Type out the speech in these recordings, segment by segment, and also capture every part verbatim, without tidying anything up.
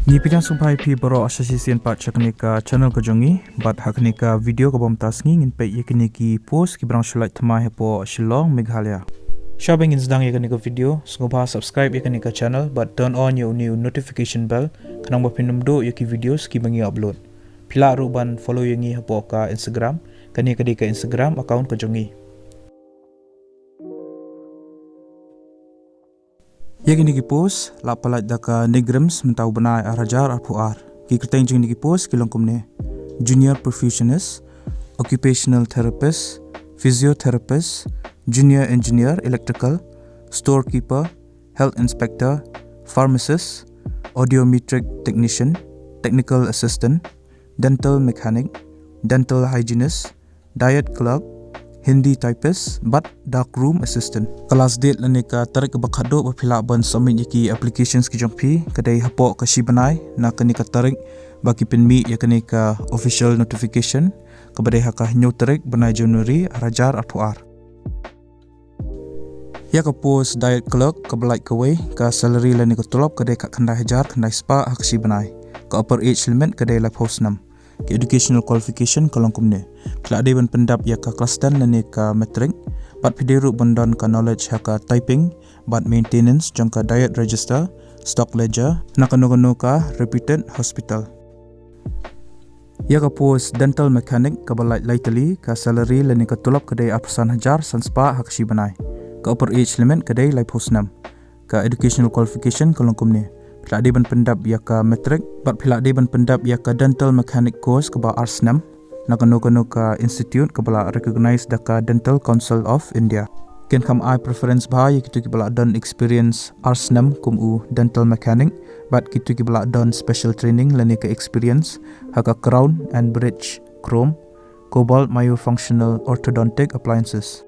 Ngi pdiang sngewbha ïa phi baroh sa shisien pat sha kane ka channel ka jong ngi, bad ha kane ka video kaba mynta ka sngi ngin peit ïa kine ki post kiba dang shu lait thymmai hapoh Shillong, Meghalaya. Shwa ban ngin sdang ïa kane ka video, sngewbha subscribe ïa kane ka channel bad turn on ïa une u notification bell, khnang ba phin ym duh ïa ki videos kiba ngi upload. Phi lah ruh ban follow ïa ngi hapoh ka Instagram, kane ka dei ka Instagram account ka jong ngi. Ïa kine ki post la pyllait da ka NEIGRIHMS mynta u bnai ar hajar arphew ar. Ki kyrteng jong kine ki post ki long kumne: Junior Perfusionist, Occupational Therapist, Physiotherapist, Junior Engineer Electrical, Storekeeper, Health Inspector, Pharmacist, Audiometric Technician, Technical Assistant, Dental Mechanic, Dental Hygienist, Diet Clerk, Hindi Typist bad Dark Room Assistant. Ka last date lane ka tarik kaba khatduh ba phi lah ban submit ïa ki applications ki jong phi ka dei hapoh ka shi bnai na kane ka tarik ba ki pynmih ïa kane ka official notification, kaba dei ha ka hynñiew tarik bnai January ar hajar arphew ar. Ïa ka post Diet Clerk kaba lait kawei, ka salary lane ka tulop ka dei khatkhyndai hajar khyndai spah ha ka shi bnai. Ka upper age limit ka dei laiphew snem. Ka educational qualification ka long kumne: phi lah dei ban pyndap ïa ka class ten lane ka matric, bad phi dei ruh ban don ka knowledge ha ka typing bad maintenance jong ka diet register, stock ledger, na kano kano ka reputed hospital. Ïa ka post Dental Mechanic kaba lait lai tylli, ka salary lane ka tulop ka dei arphew san hajar san spah ha ka shi bnai. Ka upper age limit ka dei laiphew snem. Ka educational qualification ka long kumne: phi lah dei ban pyndap ïa ka matric bad phi lah dei ban pyndap ïa ka Dental Mechanic course kaba ar snem na kano kano ka institute kaba la recognize da ka Dental Council of India. Kin kham ai preference bha ïa kito kiba la don experience ar snem kum u dental mechanic bad kito kiba la don special training lane ka experience ha ka crown and bridge, chrome, cobalt myofunctional orthodontic appliances.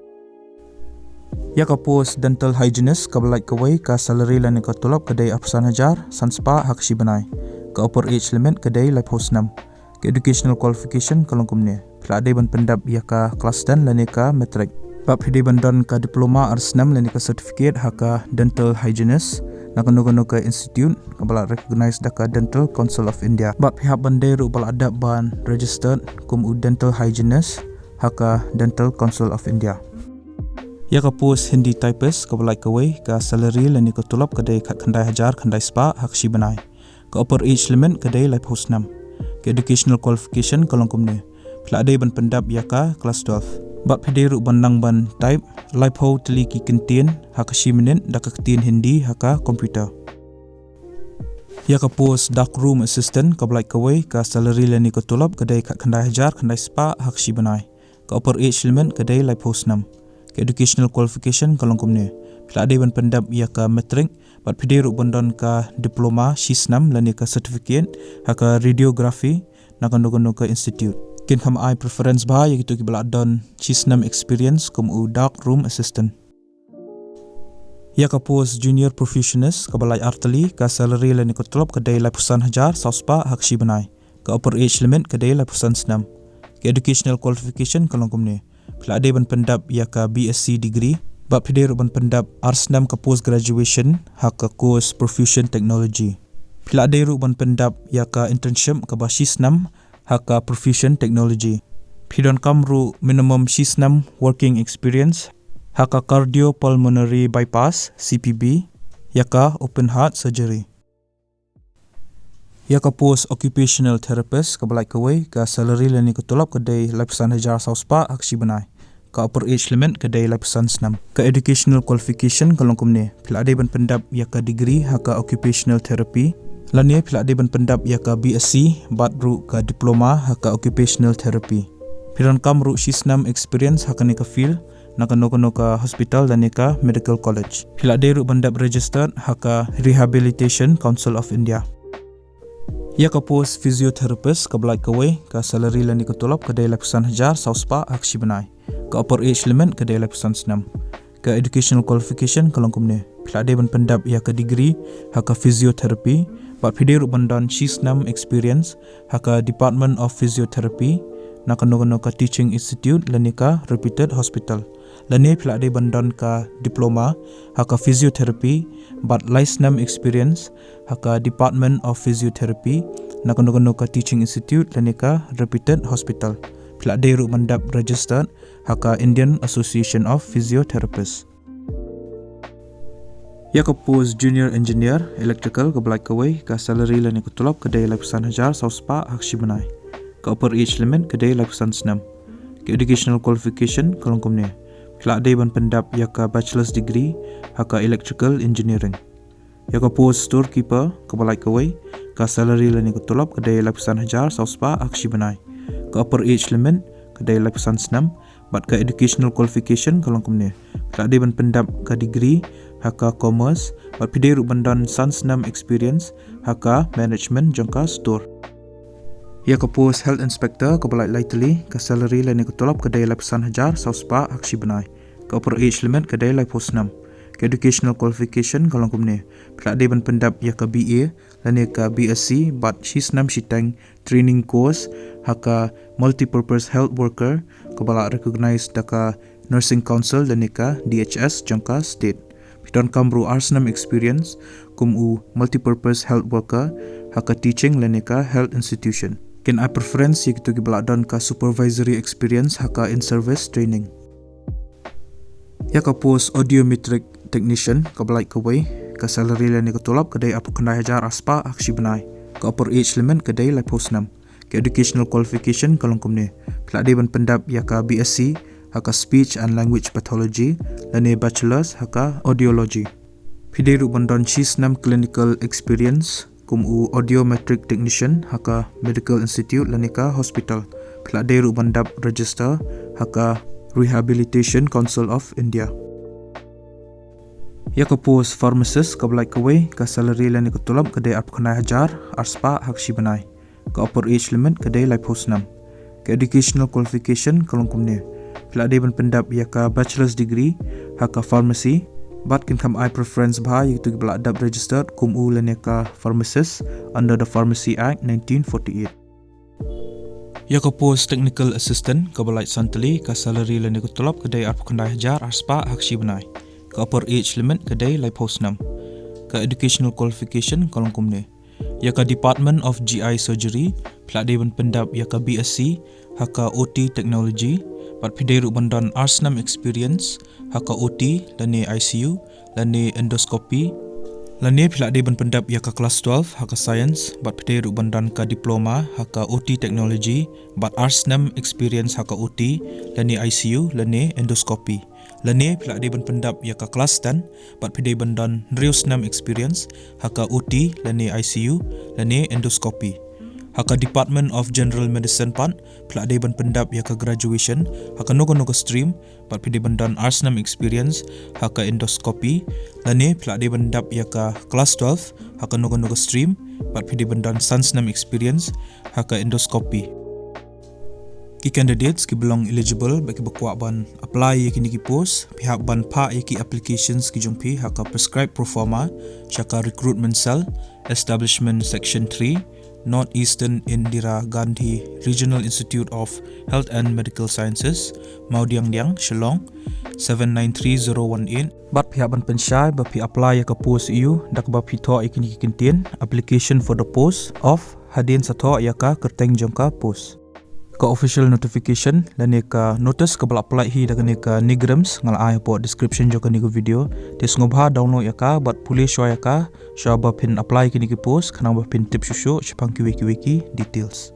Ïa ka post Dental Hygienist kaba lait kawei, ka salary lane ka tulop ka dei arphew san hajar san spah ha ka shi bnai. Ka upper age limit ka dei laiphew snem. Ka educational qualification ka long kumne: phi lah dei ban pyndap ïa ka class ten lane ka matric bad phi dei ban don ka diploma ar snem lane ka certificate ha ka Dental Hygienist na kano kano ka institute kaba la recognize da ka Dental Council of India. Bad phi hap ban dei ruh ba la dep ban registered kum u Dental Hygienist ha ka Dental Council of India. Ïa ka post Hindi Typist kaba lait kawei, ka salary lane ka tulop ka dei khatkhyndai hajar khyndai spah ha ka shi bnai. Ka upper age limit ka dei laiphew snem. Ka educational qualification ka long kumne: phi lah dei ban pyndap ïa ka class twelve bad phi dei ruh ban nang ban type laiphew tylli ki kyntien ha ka shi minit da ka ktien Hindi ha ka computer. Ïa ka post Dark Room Assistant kaba lait kawei, ka salary lane ka tulop ka dei khatkhyndai hajar khyndai spah ha ka shi bnai. Ka upper age limit ka dei laiphew snem. Ka educational qualification ka long kumne: phi lah dei ban pyndap ïa ka matric bad phi dei ruh ban don ka diploma shi snem lane ka certificate ha ka radiography na kano kano ka institute. Kin kham ai preference bha ïa kito kiba la don shi snem experience kum u Dark Room Assistant. Ïa ka post Junior Perfusionist kaba lait ar tylli, ka salary lane ka tulop ka dei laiphew san hajar saw spah ha ka shi bnai. Ka upper age limit ka dei laiphew san snem. Ka educational qualification ka long kumne: phi lah dei ban pyndap ïa ka B Sc degree bad phi dei ruh ban pyndap ar snem ka post graduation ha ka course Perfusion Technology. Phi lah dei ruh ban pyndap ïa ka internship kaba shi snem ha ka Perfusion Technology. Phi donkam ruh minimum shi snem working experience ha ka cardiopulmonary bypass, C P B, ïa ka open heart surgery. Ïa ka post Occupational Therapist kaba lait kawei, ka salary lane ka tulop ka dei laiphew san hajar saw spah ha ka shi bnai. Ka upper age limit ka dei laiphew san snem. Ka educational qualification ka long kumne: phi lah dei ban pyndap ïa ka degree ha ka occupational therapy lane phi lah dei ban pyndap ïa ka B Sc bad ruh ka diploma ha ka occupational therapy. Phi donkam ruh shi snem experience ha kane ka field na kano kano ka hospital lane ka medical college. Phi lah dei ruh ban dep registered ha ka Rehabilitation Council of India. Ïa ka post Physiotherapist kaba lait kawei, ka salary lane ka tulop ka dei laiphew san hajar saw spah ha ka shi bnai. Ka upper age limit ka dei laiphew san snem. Ka educational qualification ka long kumne: phi lah dei ban pyndap ïa ka degree ha ka physiotherapy bad phi dei ruh ban don shi snem experience ha ka Department of Physiotherapy na kano kano ka teaching institute lane ka reputed hospital. Lane phi lah dei ban don ka diploma ha ka physiotherapy bad lai snem experience ha ka Department of Physiotherapy na kano kano ka teaching institute lane ka reputed hospital. Phi lah dei ruh ban dap registered ha ka Indian Association of Physiotherapists. Ïa ka post Junior Engineer Electrical kaba lait kawei, ka salary lane ka tulop ka dei laiphew san hajar saw spah ha ka shi bnai. Ka upper age limit ka dei laiphew san snem. Ka educational qualification ka long kumne: phi lah dei ban pyndap ïa ka bachelor's degree ha ka electrical engineering. Ïa ka post Storekeeper kaba lait kawei, ka salary lane ka tulop ka dei laiphew san hajar saw spah ha ka shi bnai. Ka upper age limit ka dei laiphew san snem, bad ka educational qualification ka long kumne: phi lah dei ban pyndap ka degree ha ka Commerce, bad phi dei ruh ban don san snem experience ha ka management jong ka store. Ïa ka post Health Inspector kaba lait lai tylli, ka salary lane ka tulop ka dei laiphew san hajar saw spah ha ka shi bnai. Ka upper age limit ka dei laiphew snem. Ka educational qualification ka long kumne: phi lah dei ban pyndap ïa ka B A lane ka B S c bad shi snem shiteng training course ha ka multipurpose health worker kaba la recognize da ka Nursing Council lane ka D H S jong ka state. Phi donkam ruh ar snem experience kum u multipurpose health worker ha ka teaching lane ka health institution. Kin ai preference ïa kito kiba la don ka supervisory experience ha ka in-service training. Ïa ka post Audiometric Technician kaba lait kawei, ka salary lane ka tulop ka dei arphew khyndai hajar ar spah ha ka shi bnai. Ka upper age limit ka dei laiphew snem. Ka educational qualification ka long kumne: phi lah dei ban pyndap ïa ka B S c ha ka Speech and Language Pathology lane Bachelor's ha ka Audiology. Phi dei ruh ban don shi snem clinical experience kum u audiometric technician ha ka medical institute lane ka hospital. Phi lah dei ruh ban dap register ha ka Rehabilitation Council of India. Ïa ka post Pharmacist kaba lait kawei, ka salary lane ka tulop ka dei arphew khyndai hajar ar spah ha ka shi bnai. Ka upper age limit ka dei laiphew snem. Ka educational qualification ka long kumne: phi lah dei ban pyndap ïa ka bachelor's degree ha ka pharmacy, bad kin kham ai preference bha ïa kito kiba la dap registered kum u lane ka pharmacist under the Pharmacy Act nineteen forty-eight. Ïa ka post Technical Assistant kaba lait san tylli, ka salary lane ka tulop ka dei arphew khyndai hajar ar spah ha ka shi bnai. Ka upper age limit ka dei laiphew snem. Ka educational qualification ka long kumne: ïa ka Department of G I Surgery, phi lah dei ban pyndap ïa ka B S c ha ka O T Technology, bad phi dei ruh ban don ar snem experience ha ka O T lane I C U lane endoscopy. Lane phi lah dei ban pyndap ïa ka class twelve ha ka science, bad phi dei ruh ban don ka diploma ha ka O T Technology bad ar snem experience ha ka O T lane I C U lane endoscopy. Lane phi lah dei ban pyndap ïa ka class ten, bad phi dei ban don hynriew snem experience ha ka O T lane I C U lane endoscopy. Ha ka Department of General Medicine pat, phi lah dei ban pyndap ïa ka graduation ha kano kano ka stream, bad phi dei ban don ar snem experience ha ka endoscopy. Lane phi lah dei ban dap ïa ka class twelve ha kano kano ka stream, bad phi dei ban don san snem experience ha ka endoscopy. Ki candidates kiba long eligible bad kiba kwah ban apply ïa kine ki post, phi hap ban phah ïa ki applications ki jong phi ha ka prescribed proforma sha ka Recruitment Cell, Establishment Section three, North Eastern Indira Gandhi Regional Institute of Health and Medical Sciences, Mawdiangdiang, Shillong, seven nine three zero one eight. Bad phi hap ban pynshai ba phi apply ïa ka post aïu da kaba phi thoh ïa kine ki kyntien: application for the post of, hadien sa thoh ïa ka kyrteng jong ka post. Ka official notification lane ka notice kaba la pynlait hi da kane ka NEIGRIHMS nga la ai hapoh description jong kane ka video. Te sngewbha download ïa ka bad pule shuwa ïa ka shuwa ba phin apply kine ki post, khnang ba phin tip shuh shuh shaphang kiwei kiwei ki details.